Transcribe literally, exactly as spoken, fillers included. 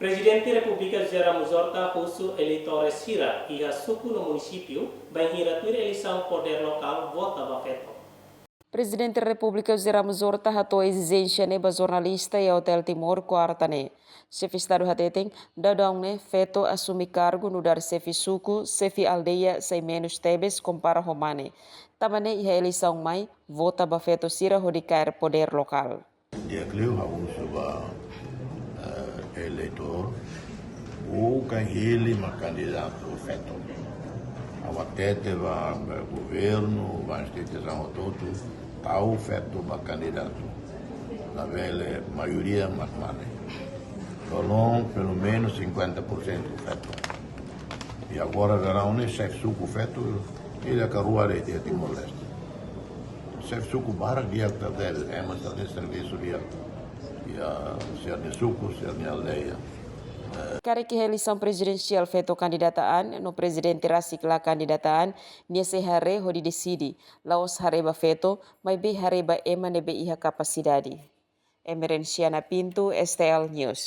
Prezidente Repúblika José Ramos Horta husu eleitór sira iha suku no munisípiu bainhira tuir eleisaun podér lokál vota ba feto. Prezidente Repúblika José Ramos Horta hato'o ezijénsia ne'e ba jornalista iha Hotel Timor, kuarta ne'e. Xefe Estadu hateten, daudaun ne'e feto asume kargu nu'udar xefe suku, xefe aldeia, sai menus tebes kompara ho mane. Tanba ne'e iha eleisaun mai, vota ba feto sira hodi kaer podér lokál. Di'ak liu ha'u husu ba, eh, eleitór, buka hili mak kandidatu feto. Ha'u hatete ba, ba governu, ba instituisaun hotu-hotu, tau feto ba kandidatu. Labele maioria mak mane. Tolong pelumenus cinquenta por cento feto. I agora verão ne'e xefe suku feto, ida ka rua de'it iha Timor-Leste. Xefe suku barak di'ak tebes, ema sira servisu di'ak. Iha sira-nia suku, sira-nia aldeia. Karik eleisaun prezidensiál feto kandidata an, no prezidente rasik la kandidata an, nia sei haree hodi deside, la'ós haree ba feto, maibé haree ba ema ne'ebé iha kapasidade. Emerenciana Pinto, S T L News.